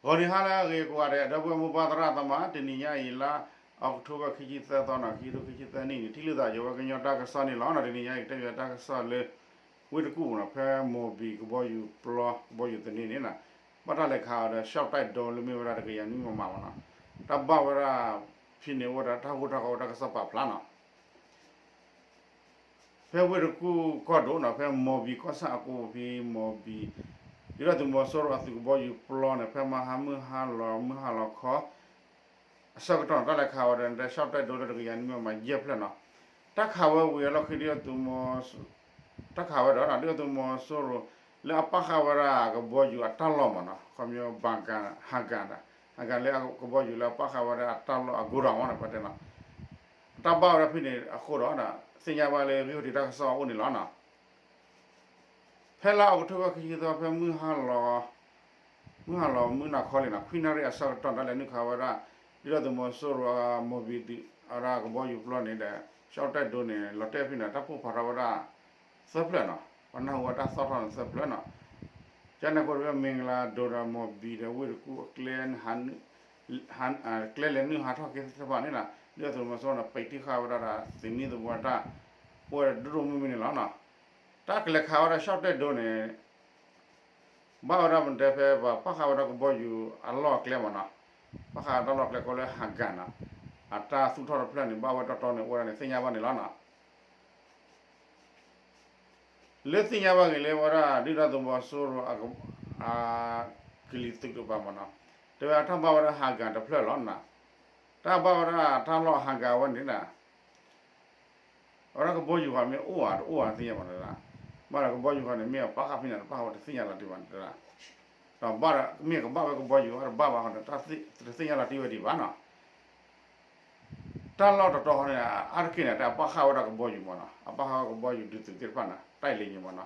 ဂီၤနံၤဟါလၢအဂ့ၤကိးဂၤဒဲး ဒီပုၢ်ဝဲၢ်မိၢ်ပၢ်သရၣ်သမါ, တနံၤညါအံၤလါအီးကထိဘၢၣ် ခံဆံသၢသီနီၤ, ခံကထိခံဆံသၢနံၣ်န့ၣ် ထံၣ်လိာ်သးယဝဲကညီတၢ်ကစီၣ်န့ၣ်လီၤ. တနံၤညါအံၤ ကတဲဘၣ်တၢ်ကစီၣ်လၢ ဝ့ၢ်တကူၣ်ပူၤနီၤ, ဖဲမိၢ်ဘံၣ်ကဘီယူၤပျီ ကဘီယူၤသန့န့ၣ်နီၤ, ဘၣ်တၢ်လဲၤခးအီၤဒီး ရှော့တိုက်ဒုံး လၢမ့ၢ်ဝဲဒၣ်တကယၤနွံမမနီၤ, တၢ်ဘၣ်ဝဲဒၣ် ဖဲန့ၣ် အိၣ်ဝဲဒၣ်တၢ်ဂိၢ်တၢ်ဂီၤတၢ်ကစီၣ်ပာ်ဖျါနီၤ. ဖဲဝ့ၢ်တကူၣ်ကီၢ်ဒိၣ်နီၤ, ဖဲမိၢ်ဘံၣ်ကီၢ်ဆၣ်အကိးပူၤဖဲမိၢ်ဘံၣ်, ဒ်သိးသုးမီၤစိရိၤအသုးကဘီယူၤပျီန့ၣ် ဖဲမဟါမုၢ်ဟါလီၤ မုၢ်ဟါလီၤခီ အဆၢကတီၢ်န့ၣ် တၢ်လဲၤခးဝဲဒီး ရှော့တိုက်ဒုံးလၢတကယၤနွံမမ ယဲၢ်ဖျၢၣ်နီၤ. တၢ်ခးဝဲဝံၤအလီၢ်ခံ ဒ်သိးသုးမီၤ တၢ်ခးဝဲဒီး ဒ်သိးသုးမီၤစိရိၤ လၢအပာ်ဃာ်ဝဲဒၣ်ကဘီယူၤအတၢ်လီၢ်မနီၤ, ခီဖျိ ဘၣ်ကၣ် ဟးကၣ် ဟးကၣ်လၢကဘီယူၤလၢအပာ်ဃာ်ဝဲဒၣ်အတၢ်လီၢ်အ godown မနီၤ ပတဲနီၤ, တၢ်ဘၣ်ဝဲဒၣ်ဖဲန့ၣ်အဃိဒီး သ့ၣ်ညါဘၣ်လၢဂံၢ်ဟီၣ်ထံးတၢ်ကစီၣ်အအိၣ်န့ၣ်လီၤနီၤ. ဖဲလါအီးကထိဘၢၣ် ခံဆံသၢ ဖဲမုၢ်ဟါလီၤ မုၢ်ဟါလီၤမုၢ်နၤခီလံနီၤ, ခွံနၣ်ရံၣ်အဆၢကတီၢ် တၢ်လဲၤနုာ်ခးဝဲဒၣ် ဒ်သိးသုးမီၤစိရိၤအမိၢ်ဘံၣ် အဝဲဒၣ်ကဘီယူၤပျီန့ၣ်ဒီး ရှော့တိုက်ဒုံးန့ၣ် လီၤတဲာ်ဖဲန့ၣ် တၢ်ပိၢ်ဖးထီၣ်ဝဲဒၣ် သၢဖျၢၣ်နီၤ, ပှၤနၢ်ဟူဝဲတၢ်သီၣ်ထီၣ်န့ၣ်သၢဖျၢၣ်နီၤ. ကန့ၣ်အဃိ ဖဲမ့ၢ်ကလးဒိၣ်ဒီးမိၢ်ဘံၣ်ဒီးဝ့ၢ်တကူၣ်အကျဲ ကျဲလဲၤနုာ်ဟးထီၣ်က့ၤသ့ၣ်တဖၣ်န့ၣ်နီၤ, ဒ်သိးသုးမီၤစိရိၤန့ၣ် ပံးတံၢ်ဃာ်ဝဲဒၣ်ဒီး သုးမံသဝီတၢ် အိၣ်ဝဲဒၣ်ဒိၣ်ဒိၣ်မုၢ်မုၢ်န့ၣ်လီၤနီၤ. တၢ်ကလဲၤခးဝဲဒၣ် ရှော့တိုက်ဒုံးန့ၣ် ဘၣ်ဝဲဒၣ်မနုၤတဲ ဖဲပှၤပာ်ဃာ်ဝဲဒၣ်ကဘီယူၤအလီၢ်အကျဲမနီၤ, ပာ်ဃာ်ဝဲဒၣ်တၢ်လီၢ်ကျဲကိးလၢ ဟးကၣ်နီၤ, အတၢ်သူၣ်ထီၣ်တဖျၢၣ်န့ၣ် ဘၣ်ဝဲတီတီန့ၣ် အိၣ်ဝဲဒၣ်န့ၣ် သ့ၣ်ညါဘၣ်န့ၣ်လီၤနီၤ. လၢသ့ၣ်ညါဘၣ်ဂ့ၤလၢဝဲဒၣ် ဒ်သိးသုးမီၤစိရိၤ အကလံၤသုးတကပၤမနီၤ, တဲဝဲတၢ်ဘၣ်ဝဲဒၣ် ဟးကၣ်တဖျၢၣ်လီၤနီၤ, တၢ်ဘၣ်ဝဲဒၣ်တၢ်လီၢ်ဟးကၣ်ဝဲန့ၣ်နီၤ အဝဲဒၣ်ကဘီယူၤဃီမ့ၢ်အိၣ်ဧါတအိၣ်ဧါသ့ၣ်ညါဘၣ်န့ၣ်, ဘၣ်ဒီးကဘီယူၤဃီန့ၣ် မ့ၢ်အပာ်ဃာ်ဖဲန့ၣ်တဖၣ် အဝဲတသ့ၣ်ညါလီၤတံၢ်ဘၣ်န့ၣ်, ဒီးဘၣ်ဒီးမ့ၢ်ကဘၣ်ဝဲကဘီယူၤ အဝဲတဘၣ်ဘၣ်ဃီန့ၣ် တသ့ၣ်ညါလီၤတံၢ်ဝဲဒံးဘၣ်နီၤ. တၢ်လီၢ်တတီၤဃီန့ၣ် အါတက့ၢ်န့ၣ် တၢ်ပာ်ဃာ်ဝဲဒၣ်ကဘီယူၤမနီၤ, အပာ်ဃာ်ဝဲကဘီယူၤဒုးသုးသ့ၣ်တဖၣ်န့ၣ် တိုက်လေယာဉ်မနီၤ,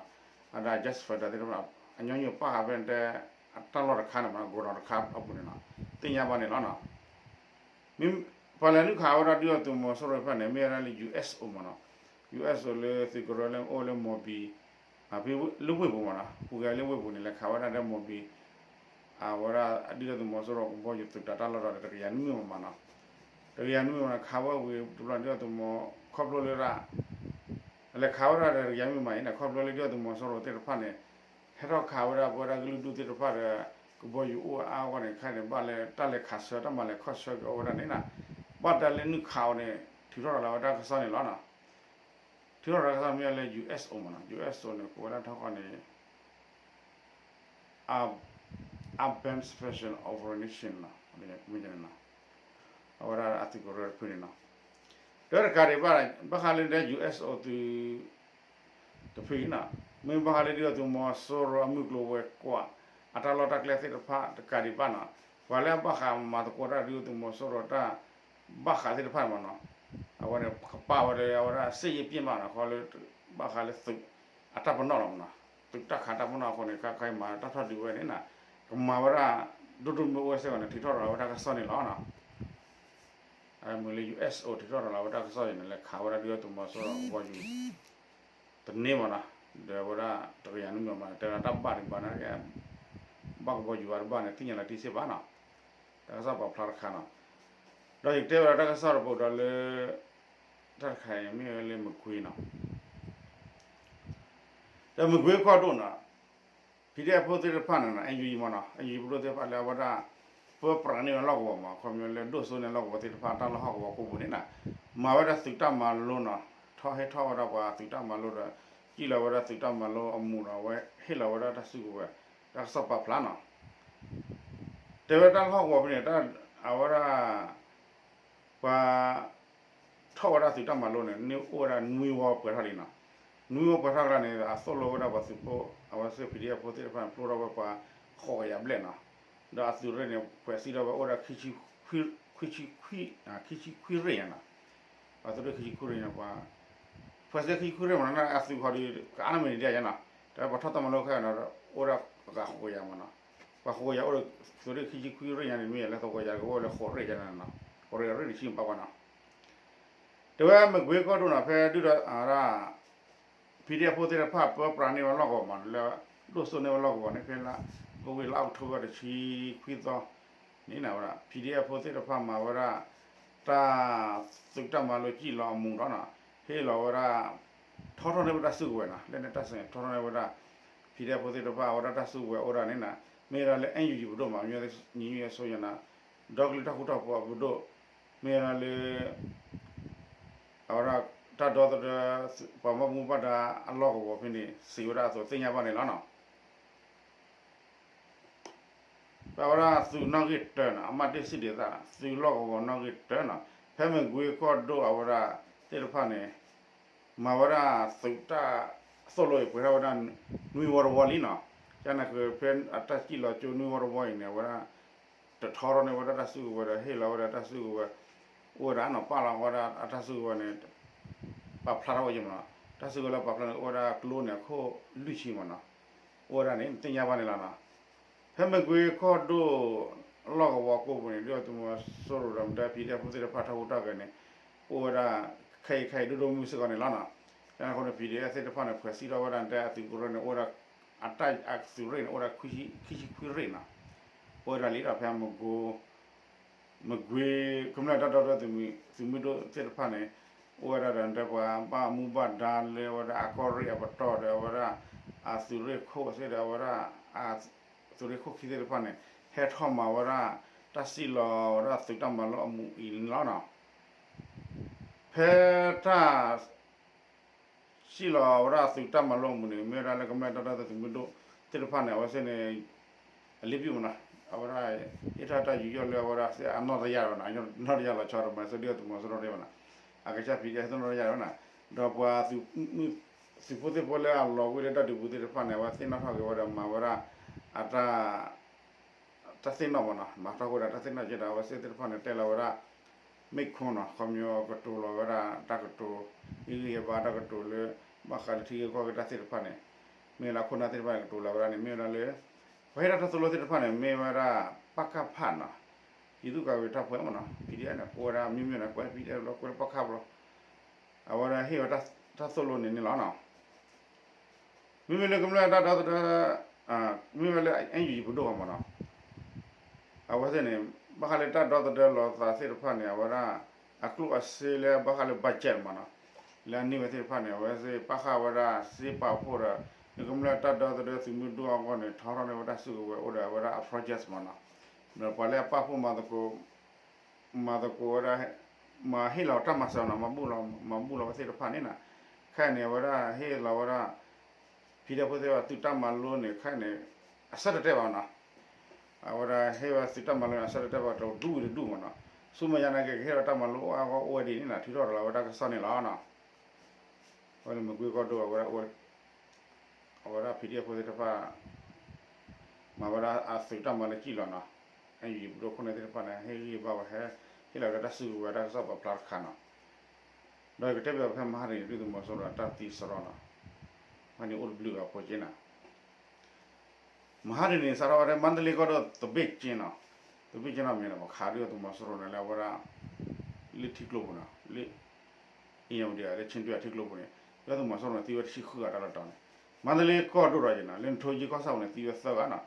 အဒၣ် jet fighter သ့ၣ်တဖၣ် အညီနုၢ်ပာ်ဃာ်ဖဲန့ၣ်တဲ အတၢ်လီၢ်တခါန့ၣ်မနီၤ godown တခါအပူၤန့ၣ်နီၤ, သ့ၣ်ညါဘၣ်န့ၣ်လီၤနီၤ. မ့ၢ်ပှၤလဲၤနုာ်ခးဝဲဒၣ်ဒ်သိးသုးမီၤစိရိၤတဖၣ်န့ၣ် မ့ၢ်ဝဲဒၣ်လၢ ယူၣ်အ့ၣ်အိၣ် မနီၤ, ယူၣ်အ့ၣ်အိၣ်လၢသုးကရၢလၢအိၣ်လၢမိၢ်ဘံၣ် ဖဲလၢဝ့ၢ်ပူၤမနီၤ, ပူၤကဲလၢဝ့ၢ်ပူၤန့ၣ် လဲၤခးဝဲဒၣ်ဒီးမိၢ်ဘံၣ် အဝဲဒၣ်ဒ်သိးသုးမီၤစိရိၤကဘီယူၤသုးတၢ်တၢ်လီၢ်ဒီးတကယၤနွံမမနီၤ, တကယၤနွံမနီၤ ခးဝဲဝံၤတဘျီဒ်သိးသုးမီၤ ခီဖျိလၢဒၣ် လဲၤခးဝဲဒၣ်ဒီးတကယၤနွံမမအံၤန့ၣ် ခီဖျိလၢဒ်သိးသုးမီၤစိရိၤသ့ၣ်တဖၣ်န့ၣ် ဟဲထီၣ်ခးဝဲဒၣ်ပဝဲဒၣ်ကလုာ်ဒူၣ်သ့ၣ်တဖၣ်ဒီး ကဘီယူၤအိၣ်အါအါဂီၢ်ဂီၢ်န့ၣ် ခဲအံၤန့ၣ် ဘၣ်လၢတၢ်လဲၤခးဆၢ တၢ်မၤလဲၤခီဆၢက့ၤအီၤဝဲဒၣ်န့ၣ်နီၤ, ဘၣ်တၢ်လၢနုာ်ခးအီၤန့ၣ် ထုးထီၣ်လီၤဝဲတၢ်ကစီၣ်န့ၣ်လီၤနီၤ. ထုးထီၣ်တၢ်ကစီၣ်မ့ၢ်လၢ ယူၣ်အ့ၣ်အိၣ် မနီၤ, ယူၣ်အ့ၣ်အိၣ် န့ၣ် ကိးဝဲဒၣ်ထီၣ်ကီၢ်န့ၣ် Urban Special Operation နီၤ, မ့ၢ်န့ၣ်နီၤ, အဝဲဒၣ်အသုးကရၢတဖုန့ၣ်နီၤ, တၢ်တကးဒံးဘၣ် ဘၣ်ဃးလၢဒ် ယူၣ်အ့ၣ်အိၣ် သုး တဖုအံၤနီၤ, မ့ၢ်ဘၣ်ဃးလၢဒ်သိးသုးမီၤစိရိၤအမုၢ်ကျိၤဝဲၤကွာ် အတၢ်လီၢ်တၢ်ကျဲသ့ၣ်တဖၣ်တကးဒံးဘၣ်နီၤ, ပှၤလၢအဘၣ်ဃးမၤသကိးတၢ်ဒ်သိးသုးမီၤစိရိၤတၢ်ဘၣ်ဃးသ့ၣ်တဖၣ်မနီၤ, အဝဲန့ၣ်ကပာ်ဝဲလၢအဝဲဒၣ် စစ်ရေးပစ်မှတ် နီၤ, ခီလၢ ဘၣ်ဃးလၢသုးအတၢ်ပနီၣ်လီၤမနီၤ, သုးတၢ်ခးတၢ်ပနီၣ်အဃိန့ၣ် ခဲခါအံၤမၤတၢ်ထီၣ်ဒုးဝဲန့ၣ်နီၤ, ကမၤဝဲဒၣ် ဒိၣ်ဒိၣ်မုၢ်မုၢ်အိၣ်ဝဲစ့ၢ်ကီးန့ၣ် ထုးထီၣ်လီၤဝဲတၢ်ကစီၣ်န့ၣ်လီၤနီၤ. အမ့ၢ်လၢ ယူၣ်အ့ၣ်အိၣ် ထုးထီၣ်လီၤဝဲတၢ်ကစီၣ်အံၤန့ၣ် လဲၤခးဝဲဒၣ်ဒ်သိးသုးမီၤစိရိၤကဘီယူၤ တန့ၢ်မနီၤ, ဒီးဝဲဒၣ်တကယၤနွံမနီၤ တဲဝဲဒၣ်တၢ်ဘၣ်ဒံးဘၣ်န့ၣ် ဘၣ်ကဘီယူၤဘၣ်တဘၣ်န့ၣ် သ့ၣ်ညါလီၤတံၢ်စ့ၢ်ဘၣ်နီၤ, တၢ်ကစီၣ်ပာ်ဖျါတခါနီၤ, ဒီးယကတဲဝဲဒၣ်တၢ်ကစီၣ်တပိၤဒီးလၢ တၢ်တခါအံၤမ့ၢ်ဝဲလၢမကွ့ၤနီၤ, ဒီးမကွ့ၤကီၢ်ဒိၣ်နီၤ PDF ဖိသ့ၣ်တဖၣ်န့ၣ်နီၤ NUG မနီၤ NUG ပဒိၣ်သ့ၣ်တဖၣ်လၢအဝဲဒၣ် ပၢပြးန့ၢ်ဝဲလီၢ်ကဝီၤမး ခီဖျိလၢဒိၣ်စိန့ၢ်လီၢ်ကဝီၤသ့ၣ်တဖၣ် တၢ်လီၢ်ဟီၣ်ကဝီၤကိးပူၤန့ၣ်နီၤ, မၤဝဲဒၣ်သုးတၢ်မၤလိနီၤ, ထီၣ်ဟ့ၣ်ထီၣ်ဝဲဒၣ်ပှၤသုးတၢ်မၤလိဒီး စံၣ်လီၤဝဲဒၣ်သုးတၢ်မၤလိအမူးဒီး အဝဲဟ့ၣ်လီၤဝဲဒၣ်တၢ်စုကဝဲၤ တၢ်ကစီၣ်ပာ်ဖျါနီၤ, တဲဝဲတၢ်လီၢ်ဟီၣ်ကဝီၤဖဲန့ၣ် အဝဲဒၣ် ပှၤ ထီၣ်ဝဲဒၣ်သုးတၢ်မၤလိန့ၣ် န့ၢ်အိၣ်ဝဲဒၣ်နွံဝီပှဲၤထီၣ်လံနီၤ, နွံဝီပှဲၤထီၣ်ကျါန့ၣ် အသိၣ်လိဝဲဒၣ်ပှၤသုးဖိ အဝဲသ့ၣ် PDF ဖိသ့ၣ်တဖၣ်န့ၣ် ဖျိထီၣ်ဝဲပှၤဃိးကယၤဘျဲၣ်နီၤ, ဒီးအသုးရ့ၣ်န့ၣ် ဖှဲးစံးထီၣ်ဝဲအိၣ်ဒၣ် ခံဆံခွံ ခံဆံခွံရ့ၣ်ညါနီၤ, အသုးရ့ၣ်ခံဆံခွံရ့ၣ်ညါပှၤ ဖှဲးစံးခံဆံခွံရ့ၣ်မးနီၤ အသုးခီဒုး ကအါန့ၢ်မ့ၢ်န့ၣ်ဒ်ယါနီၤ, တၢ်ပှၤထီၣ်တၢ်မၤလိခဲအံၤနီၤ အိၣ်ဒၣ်ပှၤဃိးကယၤမးနီၤ, ပှၤဃိးကယၤအိၣ်ဒီး သုးရ့ၣ်ခံဆံခွံရ့ၣ်ညါန့ၣ် မ့ၢ်လၢသကိးယၤကအိၣ်လၢဃိးရ့ၣ်ညါန့ၣ်နီၤ, ဃိးရ့ၣ်ရ့ၣ်တဆံဘၣ်ပှၤနီၤ, တဲဝဲမကွ့ၤကီၢ်ဒိၣ်နီၤ ဖဲဒုၣ်ဒီးအဝဲဒၣ် PDF ဖိသ့ၣ်တဖၣ် ပၢပြးန့ၢ်ဝဲလီၢ်ကဝီၤမး လၢဒိၣ်စိန့ၢ်ဝဲလီၢ်ကဝီၤန့ၣ် ဖဲလၢ ပူၤကွံာ်လါအီးကထိဘၢၣ်တဆံခွံသီန့ၣ် ဝဲဒၣ် PDF ဖိသ့ၣ်တဖၣ်မၤဝဲဒၣ် တၢ်သုးတၢ်မၤလိစံၣ်လီၤအမူးဒီးနီၤ ဟ့ၣ်လီၤဝဲဒၣ် ထီထီၣ်န့ၢ်ဝဲတၢ်စုကဝဲၤနီၤ လၢန့ၣ်တၢ်စဲးထီထီၣ်န့ၢ်ဝဲဒၣ် PDF ဖိသ့ၣ်တဖၣ် အဝဲဒၣ်တၢ်စုကဝဲၤအိၣ်ဒၣ်န့ၣ်နီၤ မ့ၢ်ဝဲဒၣ်လၢ NUG ပဒိၣ်မး ညီနုၢ်အစိယၤနီၤ ဒီကလုာ်တၢ်ဃူတၢ်ဖိးအပဒိၣ် မ့ၢ်ဝဲဒၣ်လၢ အဝဲဒၣ်တၢ်ဒီသဒၢ ပှၤဘၣ်မူဘၣ်ဒါအလီၢ်ကဝီၤဖဲန့ၣ် စံးဝဲဒၣ်အသိးသ့ၣ်ညါဘၣ်န့ၣ်လီၤနီၤ. ပဝဲဒၣ်သုးနီၣ်ဂံၢ်တၢနီၤ အမှတ်တစ်စစ်ဒေသ သုးလီၢ်ကဝီၤနီၣ်ဂံၢ်တၢနီၤ ဖဲမကွ့ကီၢ်ဒိၣ်အဝဲဒၣ်သ့ၣ်တဖၣ်န့ၣ် မၤဝဲဒၣ်သုးတၢ်သိၣ်လိအံၤ ပှဲၤထီၣ်ဝဲဒၣ်နွံဝီတဝီလံနီၤ. ကန့ၣ်က့ၤဖဲအတၢ်စံၣ်လီၤကၠိနွံဝီတဝီအံၤန့ၣ် အဝဲဒၣ် တထီထီၣ်န့ၢ်ဝဲဒၣ်တၢ်စုကဝဲၤဒီး ဟ့ၣ်လီၤဝဲဒၣ်တၢ်စုကဝဲၤ အိၣ်ဝဲဒၣ်နီၤ ပာ်လီၤဝဲဒၣ်အတၢ်စုကဝဲၤန့ၣ် ပာ်ဖျါထီၣ်ဝဲက့ၤမးနီၤ. တၢ်စုကဝဲၤလၢပာ်ဖျါန့ၣ် အိၣ်ဝဲဒၣ်ကျိန့ၣ် အခိၣ်လွံၢ်ဆံမးနီၤ. အိၣ်ဝဲဒၣ်န့ၣ်သ့ၣ်ညါဘၣ်န့ၣ်လီၤနီၤ. ဖဲမကွ့ကီၢ်ဒိၣ်လီၢ်ကဝီၤကိးပူၤန့ၣ် ဒုၣ်ဒါသုးမီၤစိရိၤဒီး မတၤ PDF ဖိသ့ၣ်တဖၣ်ထီၣ်ဟူးထီၣ်ဂဲၤန့ၣ် အိၣ်ဝဲဒၣ် ခဲအံၤခဲအံၤဒိၣ်ဒိၣ်မုၢ်စ့ၢ်ကီးန့ၣ်လီၤနီၤ. ကန့ၣ်အဃိန့ၣ် PDF သ့ၣ်တဖၣ်န့ၣ် ဖှဲးစံးထီၣ်ဝဲဒၣ် မတၤအသုးကရၢန့ၣ် အိၣ်ဝဲဒၣ် အတၢ်အသုးရ့ၣ်န့ၣ် အိၣ်ဝဲဒၣ် ခံဆံခွံရ့ၣ်နီၤ. အိၣ်ဝဲဒၣ်လံဒီးဖဲမကွ့ မကွ့ ကမျၢၢ်တၢ်ဒီသဒၢသုးမုၢ်ဒိၣ်သ့ၣ်တဖၣ်န့ၣ် အိၣ်ဝဲဒၣ်ဒီး မတၤ ပှၤဘၣ်မူဘၣ်ဒါလၢအဝဲဒၣ်အကီၢ်ရ့ၣ်အပတီၢ်ဒီး အဝဲဒၣ် အသုးရ့ၣ်ခိၣ်သ့ၣ်ဒီး အဝဲဒၣ် အသုးရ့ၣ်ခိၣ်ခံသ့ၣ်တဖၣ်န့ၣ် ဟဲထီၣ်မၤဝဲဒၣ် တၢ်စံၣ်လီၤဝဲဒၣ်သုးတၢ်မၤလိအမူးအံၤန့ၣ်လီၤနီၤ. ဖဲတၢ် စံၣ်လီၤဝဲဒၣ်သုးတၢ်မၤလိအမူးန့ၣ် မ့ၢ်ဝဲဒၣ်လၢကမျၢၢ်တၢ်ဒီသဒၢသုးမုၢ်ဒိၣ်သ့ၣ်တဖၣ်န့ၣ် အဝဲသ့ၣ်န့ၣ် အလ့ပံၣ်မးနီၤ အဝဲဒၣ် ဟ့ၣ်ထီၣ်တၢ်ယူးယီၣ်လၢအဝဲဒၣ်စ့ၢ်အနီၢ်တယၢ်ဝဲနီၤ အနီၢ်တယၢ်လီၤဆီဒီး မၤစၢၤဒုၣ်ဒါသုးမီၤစိရိၤတ့ၢ်မးနီၤ အကစၢ် PDF သ့ၣ်နီၣ်တယၢ်ဝဲနီၤ ဒီးပှၤ သုးဖိသ့ၣ်ဖိလၢအလီၤဝံၤလၢတၢ်ဒုးပူၤသ့ၣ်တဖၣ်န့ၣ် အဝဲသ့ၣ်နီၣ်ထီၣ်က့ၤဝဲဒီးမၤဝဲဒၣ် အတၢ် တၢ်သ့ၣ်နီၣ်မးနီၤ မၤထီၣ်ဝဲဒၣ်တၢ်သ့ၣ်နီၣ်က့ၤဒီး အဝဲသ့ၣ်သ့ၣ်တဖၣ်န့ၣ် တဲလီၤဝဲဒၣ် မ့ၢ်ခိၣ်နီၤ ခီပညီကတိၤလီၤဝဲဒၣ်တၢ်ကတိၤ ဟ့ၣ်ဂံၢ်ဟ့ၣ်ဘါတၢ်ကတိၤလၢ ဘၣ်ဃးလၢထံဂ့ၢ်ကီၢ်ဂ့ၢ်တၢ်သ့ၣ်တဖၣ်န့ၣ် မ့ၢ်လၢအခိၣ်နၢ်သ့ၣ်တဖၣ်န့ၣ် ကတိၤလီၤဝဲဒၣ်န့ၣ် မ့ၢ်ဝဲဒၣ်လၢ ပှၤဟ့ၣ်တၢ်သိၣ်လိသ့ၣ်တဖၣ်န့ၣ် မ့ၢ်ဝဲဒၣ် ပကဖနီၤ ပြည်သူ့ကာကွယ်ရေးတပ်ဖွဲ့မးနီၤ PDF န့ၣ် ကွဲးဝဲဒၣ်မ့မ့ၢ်န့ၣ် ကွဲး PDF ဘျီ ကွဲးလၢပကဖျီ အဝဲဒၣ်ဟ့ၣ်ဝဲတၢ်သိၣ်လိန့ၣ်န့ၣ်လီၤနီၤ. မ့မ့ၢ်လၢကမျၢၢ်တၢ်ဒီသဒၢ မ့ၢ်ဝဲလၢ NUG ပဒိၣ်အဂီၢ်မးနီၤ အဝဲသ့ၣ်န့ၣ် ဘၣ်ဃးလၢတၢ်ဒီသဒၢလီၤသးသ့ၣ်တဖၣ်န့ၣ် အဝဲဒၣ် အကျိၣ်အစ့လၢဘၣ်ဃးလၢ budget မးနီၤ လၢအန့ၢ်ဝဲသ့ၣ်တဖၣ်န့ၣ် အဝဲသ့ၣ်ပာ်ဃာ်ဝဲဒၣ်စ့ပာ်ဖှိၣ်ဒီး လၢကမျၢၢ်တၢ်ဒီသဒၢသုးမုၢ်ဒိၣ်အဂီၢ်န့ၣ် ထီထီၣ်န့ၢ်ဝဲတၢ်စုကဝဲၤအိၣ်ဒီးအဝဲဒၣ်အ project မးနီၤ ဒီးပှၤလၢအပာ်ဖှိၣ်မၤသကိး မၤသကိးဝဲဒၣ် မၤဟ့ၣ်လီၤတၢ်မၤစၢၤနီၤ မၤဘူၣ်လီၤ မၤဘူၣ်လီၤဝဲသ့ၣ်တဖၣ်န့ၣ်နီၤ ခဲအံၤန့ၣ် အဝဲဒၣ်ဟ့ၣ်လီၤဝဲဒၣ် PDF ဖိသ့ၣ်တဖၣ်သုးတၢ်မၤလိန့ၣ် ခဲအံၤန့ၣ် အဆၢတတဲဘၣ်နီၤ အဝဲဒၣ်ဟ့ၣ်ဝဲသုးတၢ်မၤလိန့ၣ် အဆၢတတဲဘၣ်တဒူၣ်ဝံၤတဒူၣ်မးနီၤ ဆူမဲာ်ညါနာ်က့ ကဟ့ၣ်လီၤတၢ်မၤလိအါအါဂီၢ်ဂီၢ်အိၣ်ဝဲဒ်န့ၣ်နီၤ ထုးထီၣ်ရၤလီၤဝဲတၢ်ကစီၣ်န့ၣ်လီၤနီၤ အဝဲလၢမကွ့ကီၢ်ဒိၣ် အဝဲဒၣ် အဝဲဒၣ် PDF ဖိသ့ၣ်တဖၣ် မၤဝဲဒၣ်အသုးတၢ်မၤလိစံၣ်လီၤနီၤ NUG ပဒိၣ်ခိၣ်နၢ်သ့ၣ်တဖၣ်န့ၣ် ဟ့ၣ်ဂံၢ်ဘါဝဲဟဲ ဟ့ၣ်လီၤဝဲဒၣ်တၢ်စုကဝဲၤတၢ်ကစီၣ်ပာ်ဖျါတခါနီၤ ဒီးကတဲဘၣ်ဖဲမဟါတနံၤ ဒုၣ်ဒါသုးမီၤစိရိၤအတၢ်သံစရီနီၤ မဟါတနံၤအိၣ်တဘျုးဂၤဖိက့နီၤ မဟါတနံၤန့ၣ် စးထီၣ်ဝဲဒၣ် မန္တလေးကီၢ်ဒိၣ် သဘ့ၣ်ကၠ့နီၤ သဘ့ၣ်ကၠ့နီၤမ့ၢ်နီၤ ပခးဒုၣ်ဒါသုးမီၤစိရိၤန့ၣ်လၢအဝဲဒၣ် လၢထံကျိပူၤနီၤ လၢ အံၤမဒံး လၢ ချင်းတွင်း ထံကျိပူၤန့ၣ် ဒုၣ်ဒါသုးမီၤစိရိၤန့ၣ် သံဝဲတဆံဃုဂၤတၢ်လီၤတီၤန့ၣ် မန္တလေးကီၢ်ဒိၣ်ဒီးက့နီၤ လၢနထိကၠံကီၢ်ဆၣ်ပူၤန့ၣ် သံဝဲသၢဂၤနီၤ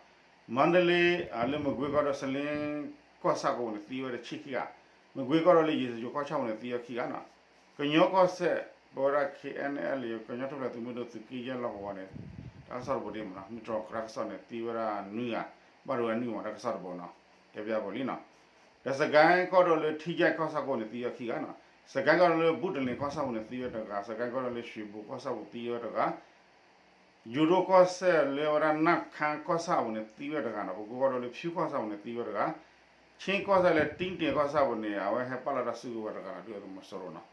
မန္တလေး လၢမကွ့ကီၢ်ဒိၣ် စလ့ကီၢ်ဆၣ်ကိးပူၤန့ၣ် သံဝဲတဆံခံဂၤ မကွ့ကီၢ်ဒိၣ်လၢယ့ၣ်စကြိုကီၢ်ဆၣ်ပူၤန့ၣ် သံဝဲခံဂၤနီၤ ကညီကီၢ်စဲၣ် ပဝဲဒၣ် KNLA ကညီထူၣ်ဖျဲးသုးမုၢ်ဒိၣ်သုးက့ယဲၢ်လီၢ်ကဝီၤန့ၣ် တၢ်ကစီၣ်တဘိဒ်မးနီၤ မုၢ်တြီၤတၢ်ကစီၣ်န့ၣ် သံဝဲဒၣ်နွံဂၤ ဘၣ်ဒိဝဲနွံဂၤ တၢ်ကစီၣ်တဘိနီၤ တဲပျၢ်ဖိလံနီၤ ဒီးစကဲကီၢ်ဒိၣ်လၢထံကၠဲၣ်ကီၢ်ဆၣ်ကိးန့ၣ် သံဝဲခံဂၤနီၤ စကဲကီၢ်ဒိၣ်လၢဘူးတလ့ၣ်ကီၢ်ဆၣ်ပူၤန့ၣ် သံဝဲတဂၤ စကဲကီၢ်ဒိၣ်လၢရွှေဘိုကီၢ်ဆၣ်ပူၤသံဝဲတဂၤ ယိၤဒိၣ်ကီၢ်စဲၣ်လၢဝဲဒၣ်နၢ်ခါကီၢ်ဆၣ်ပူၤန့ၣ် သံဝဲတဂၤနီၤ ပကိကီၢ်ဒိၣ်လၢဖၠူကီၢ်ဆၣ်ပူၤန့ၣ် သံဝဲတဂၤ ခၠ့ကီၢ်စဲၣ်လၢတံၢ်တဲာ်ကီၢ်ဆၣ်ပူၤန့ၣ် အဝဲဟဲပာ်လီၤတၢ်စုကဝဲၤတဂၤနီၤ ဒုၣ်ဒါသုးမီၤစိရိၤနီၤ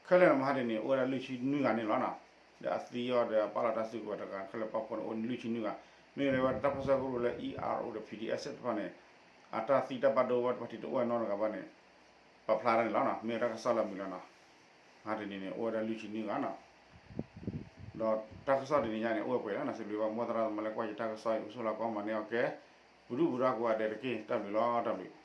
ခဲလၢာ်န့ၣ် မဟါတနံၤန့ၣ် အိၣ်ဝဲဒၣ်လွံၢ်ဆံနွံဂၤန့ၣ်လီၤနီၤ ဒီးအသံအီၤဒီးအပာ်လီၤတၢ်စုကဝဲၤတဂၤ ခဲလၢာ်ပာ်ဖှိၣ်န့ၣ် အိၣ်လွံၢ်ဆံနွံဂၤ မ့ၢ်ဝဲဒၣ်တၢ်ပၢဆှၢကရူၢ်လၢ ERO ဒီး PDF သ့ၣ်တဖၣ်န့ၣ် အတၢ်သံတၢ်ဘၣ်ဒိဝဲတဖၣ်ထံတအိၣ်နီတဂၤဘၣ်န့ၣ် ပာ်ဖျါထီၣ်န့ၣ်လီၤနီၤ မ့ၢ်ဝဲတၢ်ကစီၣ်လၢအမုာ်လီၤနီၤ မဟါတနံၤန့ၣ် အိၣ်ဝဲဒၣ်လွံၢ်ဆံနွံဂၤနီၤ ဒီးတၢ်ကစီၣ်တနံၤညါန့ၣ် အိၣ်ဝဲပှဲၤလီၤနီၤ စံးဘျုးဘၣ်မိၢ်သရၣ်သမါလၢကွၢ်ယတၢ်ကစီၣ်အံၤ အိၣ်ဆူၣ်လီၤကွၢ်မၤန့ၢ်အီၤကဲ ပဒုၣ်ပဒါကိးဂၤဒဲးတက့ၢ် တၢ်ဘျုးလီၤ တၢ်ဘျုး